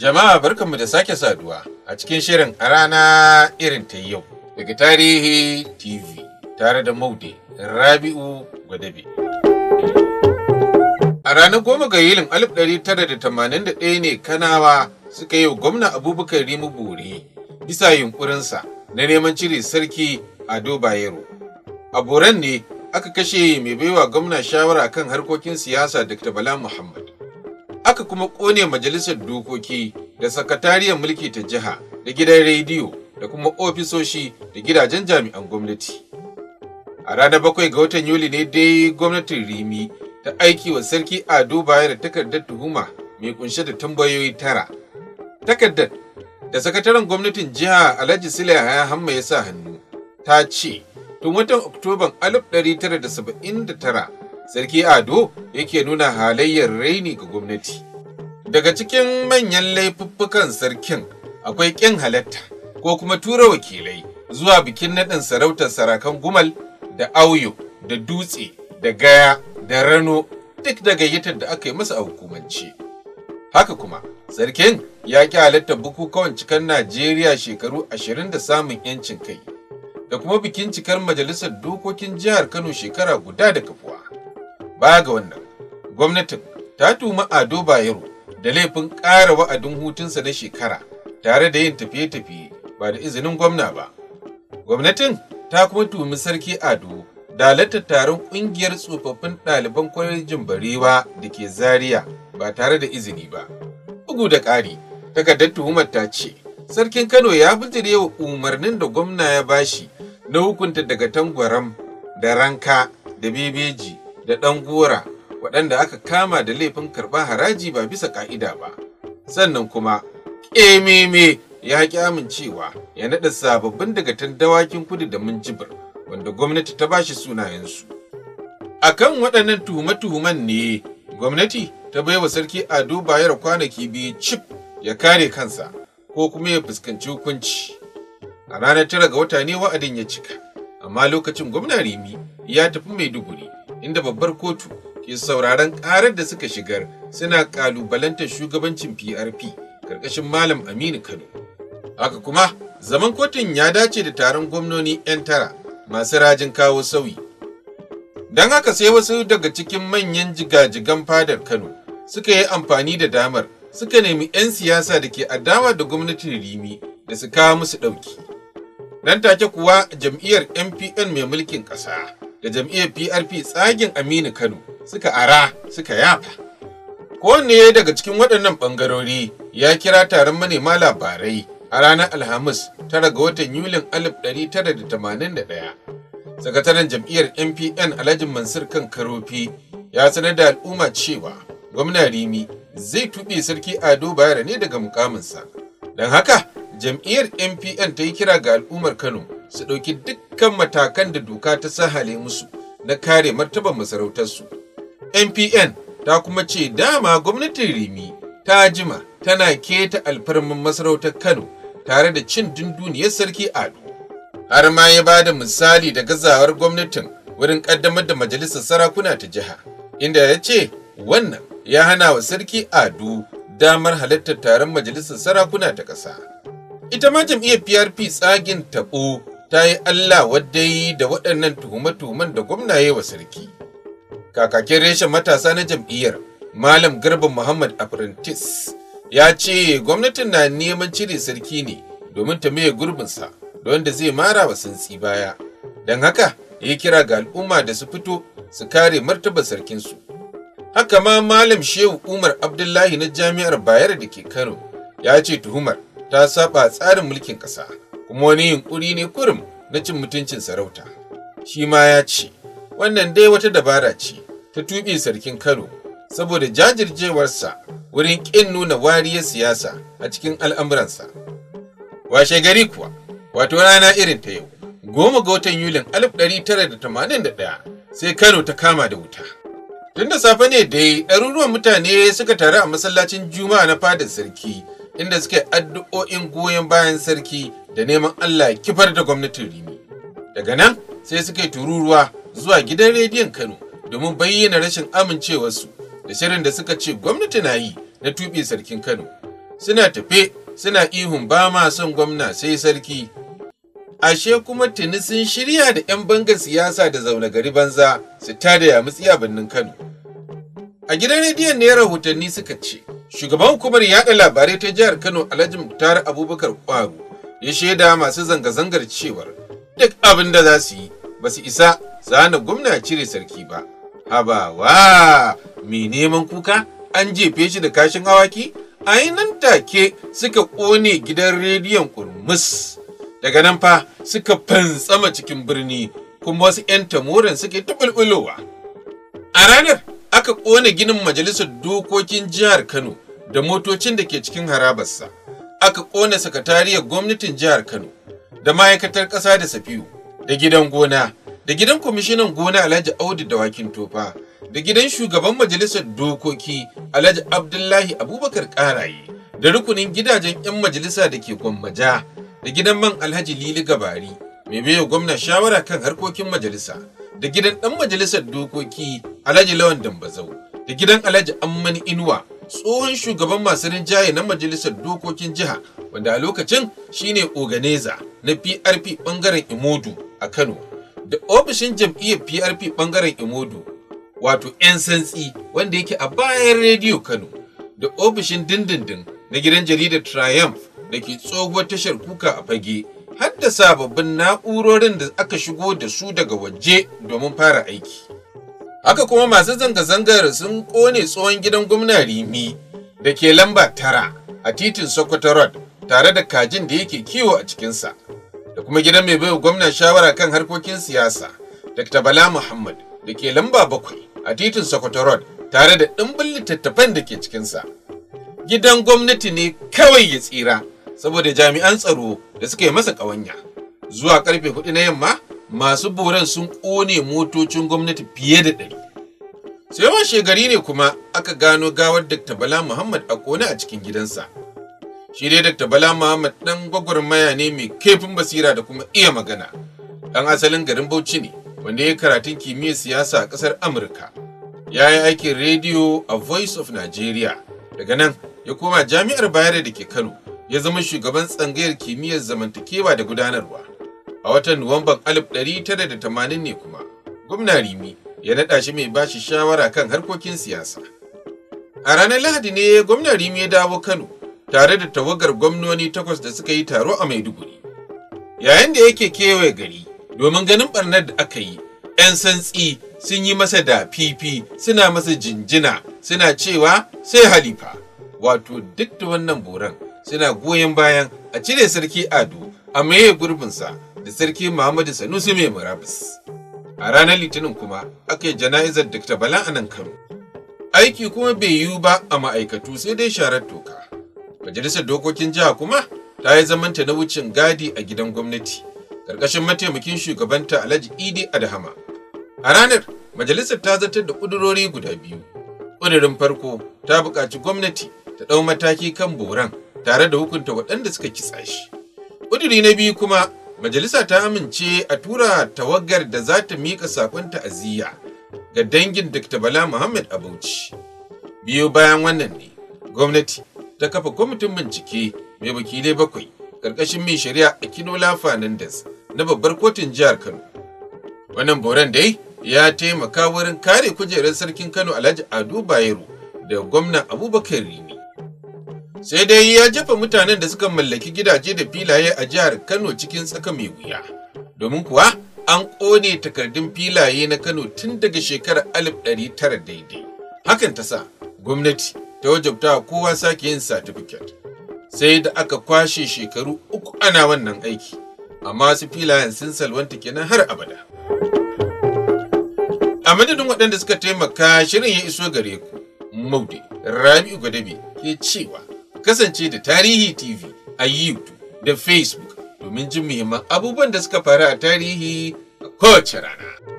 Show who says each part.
Speaker 1: Jama'a, barkanmu da sake saduwa a cikin shirin A Rana Irin Ta Yau daga Tarihi TV tare da Maude Rabi'u Gwadabe. A ranar 10 ga Yulin 1981 ne Kanawa suka yi wa gwamna Abubakar Rimi bore bisa yunkurinsa na neman cire Sarki Ado Bayero. A boren ne aka kashe mai baiwa gwamna shawara kan harkokin siyasa, Dr. Bala Muhammad. Aka kuma ƙone majalisar dokoki da sakatariyar mulki ta jiha da gidan rediyo da kuma ofisoshi da gidajen jami'an gwamnati. A ranar 7 ga watan Yuli ne dai gwamnatin Rimi ta aiki wa Sarki Ado Bayero takardar tuhuma mai kunshe da tambayoyi 9. Takardar da sakataren gwamnatin jiha Alhaji Sule Yahaya Hamma ya sa hannu ta ce tun watan Oktoban 1979 Sarki Ado yake nuna halayyar raini ga gwamnati. Daga cikin manyan laifuffukan sarkin akwai ƙin halatta ko kuma tura wakilai zuwa bikin naɗin sarautar sarakan Gumal da Auyo da Dutse da Gaya da Rano, duk da gayyatar da aka yi masa a hukumance. Haka kuma, sarkin ya ƙi halartar bukukuwan cikar Najeriya shekaru 20 da samun 'yancin kai, da kuma bikin cikar Majalisar Dokokin Jihar Kano shekara guda da kafuwa. Baya ga wannan, gwamnatin ta tuhumi Ado Bayero da laifin ƙara wa'adin hutunsa na shekara tare da yin tafiye-tafiye ba da izinin gwamna ba. Gwamnatin ta kuma tuhumi Sarki Ado da halartar taron ƙungiyar tsofaffin ɗaliban kwalejin Barewa da ke Zaria ba tare da izini ba. Bugu da ƙari, takardar tuhumar ta ce, Sarkin Kano ya bijire wa umarnin da gwamna ya bashi na hukunta dagatan Gwaram da Ranka da Bebeji da Ɗan Gora, waɗanda aka kama da laifin karɓar haraji ba bisa ƙa'ida ba. Sannan kuma, ƙememe ya ƙi amincewa ya naɗa sababbin dagatan Dawakin Kudu da Minjibir, wanda gwamnati ta bashi sunayensu. A kan waɗannan tuhume-tuhumen ne gwamnati ta baiwa Sarki Ado Bayero kwanaki 2 cif ya kare kansa ko kuma ya fuskanci hukunci. A ranar 9 ga wata ne wa'adin ya cika, amma lokacin gwamna Rimi ya tafi Maiduguri, inda babbar kotu ke sauraron ƙarar da suka shigar suna ƙalubalantar shugabancin PRP ƙarƙashin Malam Aminu Kano. Haka kuma, zaman kotun ya dace da taron gwamnoni 'yan tara masu rajin kawo sauyi. Don haka sai wasu daga cikin manyan jigajigan fadar Kano suka yi amfani da damar suka nemi 'yan siyasa da ke adawa da gwamnatin Rimi da su kawo musu ɗauki. Nan take kuwa jam'iyyar MPN mai mulkin ƙasa da jam'iyyar PRP tsagin Aminu Kano suka ara suka yafa. Kowanne daga cikin waɗannan ɓangarori ya kira taron manema labarai a ranar Alhamis, 9 ga watan Yulin 1981. Sakataren jam'iyyar MPN, Alhaji Mansur Kan Karofi, ya sanar da al'umma cewa gwamna Rimi zai tuɓe Sarki Ado Bayero ne daga mukaminsa. Don haka, jam'iyyar MPN ta yi kira ga al'ummar Kano su ɗauki dukkan matakan da doka ta sahale musu na kare martabar masarautarsu. MPN ta kuma ce dama gwamnatin Rimi ta jima tana keta alfarman masarautar Kano tare da cin dunduniyar Sarki Ado. Har ma ya ba da misali da gazawar gwamnatin wurin ƙaddamar da majalisar sarakuna ta jiha, inda ya ce wannan ya hana wa Sarki Ado damar halartar taron majalisar sarakuna ta ƙasa. Ita ma jam'iyyar PRP tsagin Taɓo ta yi Allah wadai da waɗannan tuhume-tuhumen da gwamna ya wa sarki. Kakakin reshen matasa na jam'iyyar, Malam Garba Muhammad Apprentice, ya ce gwamnatin na neman cire sarki ne domin ta maye gurbinsa da wanda zai mara wa santsi baya. Don haka, ya kira ga al'umma da su fito su kare martabar sarkinsu. Haka ma Malam Shehu Umar Abdullahi na Jami'ar Bayero da ke Kano ya ce tuhumar ta saba tsarin mulkin ƙasa kuma wani yunkuri ne kurum na cin mutuncin sarauta. Shi ma ya ce wannan dai wata dabara ce ta tuɓe sarkin Kano saboda jajircewarsa wurin ƙin nuna wariyar siyasa a cikin al'amuransa. Washe gari kuwa, wato rana irin ta yau, 10 ga watan Yulin 1981, sai Kano ta kama da wuta. Tun da safe ne dai ɗaruruwan mutane suka taru a masallacin Juma'a na fadar sarki, inda suka yi addu'o'in goyon bayan sarki da neman Allah ya kifar da gwamnatin Rimi. Daga nan sai suka yi tururuwa zuwa gidan rediyon Kano domin bayyana rashin amincewarsu da shirin da suka ce gwamnati na yi na tuɓe sarkin Kano. Suna tafe suna ihun ba ma son gwamna sai sarki. Ashe kuma tuni sun shirya da 'yan bangar siyasa da zaune gari banza su tada yamutsi a birnin Kano. A gidan rediyon ne rahotanni suka ce, shugaban hukumar yaɗa labarai ta jihar Kano Alhaji Muktar Abubakar Kwaro ya shaida masu zanga-zangar cewar duk abin da za su yi ba su isa su hana gwamna cire sarki ba. Habawa, mai neman kuka an jefe shi da kashin awaki? Ai nan take suka ƙone gidan rediyon kurmus. Daga nan fa suka fantsama cikin birni kuma wasu 'yan tamoran suke ta bulbulowa. A ranar aka ƙone ginin majalisar dokokin jihar Kano da motocin da ke cikin harabarsa. Aka ƙone sakatariyar gwamnatin jihar Kano da ma'aikatar ƙasa da safiyu da gidan gona da gidan kwamishinan gona Alhaji Audu Dawakin Tofa da gidan shugaban majalisar dokoki Alhaji Abdullahi Abubakar Karaye da rukunin gidajen 'yan majalisa da ke Gwammaja da gidan man Alhaji Lili Gabari mai baiwa gwamna shawara kan harkokin majalisa da gidan ɗan majalisar dokoki Alhaji Lawan Dambazau da gidan Alhaji Ammani Inuwa, tsohon shugaban masu rinjaye na majalisar dokokin jiha, wanda a lokacin shine oganeza na PRP bangaren Imodu a Kano, da ofishin jam'iyyar PRP bangaren Imodu, wato 'yan santsi, wanda yake a bayan Rediyo Kano, da ofishin dindindin na gidan jaridar Triumph da ke tsohuwar tashar kuka a Fage, har da sababbin na'urorin da aka shigo da su daga waje domin fara aiki. Haka kuma masu zanga-zangar sun kone tsohon gidan gwamna Rimi da ke lamba 9 a titin Sokoto Road tare da kajin da yake kiwo a cikinsa, da kuma gidan mai baiwa gwamna shawara kan harkokin siyasa, Dr. Bala Muhammad, da ke lamba 7 a titin Sokoto Road tare da ɗimbin littattafan da ke cikinsa. Gidan gwamnati ne kawai ya tsira saboda jami'an tsaro da suka yi masa ƙawanya. Zuwa karfe 4 na yamma, masu boran sun ƙone motocin gwamnati fiye da 100. Sai washe gari ne kuma aka gano gawar Dr. Bala Muhammad a ƙone a cikin gidansa. Shi dai Dr. Bala Muhammad ɗan gwagwarmaya ne mai kaifin basira da kuma iya magana. Ɗan asalin garin Bauchi ne wanda ya karatun kimiyyar siyasa a ƙasar Amurka. Ya yi aikin rediyo a Voice of Nigeria. Daga nan ya koma Jami'ar Bayero da ke Kano, ya zama shugaban tsangayar kimiyyar zamantakewa da gudanarwa. A watan Nuwamban 1980 ne kuma, gwamna Rimi ya naɗa shi mai bashi shawara kan harkokin siyasa. A ranar Lahadi ne gwamna Rimi ya dawo Kano tare da tawagar gwamnoni 8 da suka yi taro a Maiduguri. Yayin da yake kewaye gari domin ganin ɓarnar da aka yi, 'yan santsi sun yi masa da fifi, suna masa jinjina, suna cewa sai halifa. Wato duk da wannan boran suna goyon bayan a cire sarki Ado a maye gurbinsa da sarki Muhammadu Sanusi mai murabus. A ranar Litinin kuma aka yi jana'izar Dr. Bala a nan Kano. Aiki kuma bai yiwu ba a ma'aikatu sai dai sharar toka. Majalisar Dokokin Jiha kuma ta yi zamanta na wucin gadi a gidan gwamnati, ƙarƙashin mataimakin shugabanta Alhaji Idi Adahama. A ranar, majalisar ta zartar da ƙudurori guda 2. Ƙudurin farko ta buƙaci gwamnati ta ɗau mataki kan boran tare da hukunta waɗanda suka kitsa shi. Ƙuduri na biyu kuma, majalisa ta amince a tura tawagar da za ta miƙa saƙon ta'aziyya ga dangin Dr. Bala Muhammad a Bauchi. Biyo bayan wannan ne, gwamnati ta kafa kwamitin bincike mai wakilai 7 ƙarƙashin mai shari'a Akinola Fernandez na babbar kotun jihar Kano. Wannan boran dai ya taimaka wurin kare kujerar sarkin Kano Alhaji Ado Bayero da gwamna Abubakar Rimi. Sai dai ya jefa mutanen da suka mallaki gidaje da filaye a jihar Kano cikin tsaka mai wuya. Domin kuwa an ƙone takardun filaye na Kano tun daga shekarar 1900 daidai. Hakan ta sa gwamnati ta wajabta kowa sake yin satifiket. Sai da aka kwashe shekaru 3 ana wannan aiki, amma wasu filayen sun salwanta kenan har abada. A madadin waɗanda suka taimaka shirin ya iso gare ku, Maude Rabi'u Gwadabe ke cewa kasance da Tarihi TV a YouTube da Facebook domin jin muhimman abubuwan da suka faru a tarihi a kowace rana.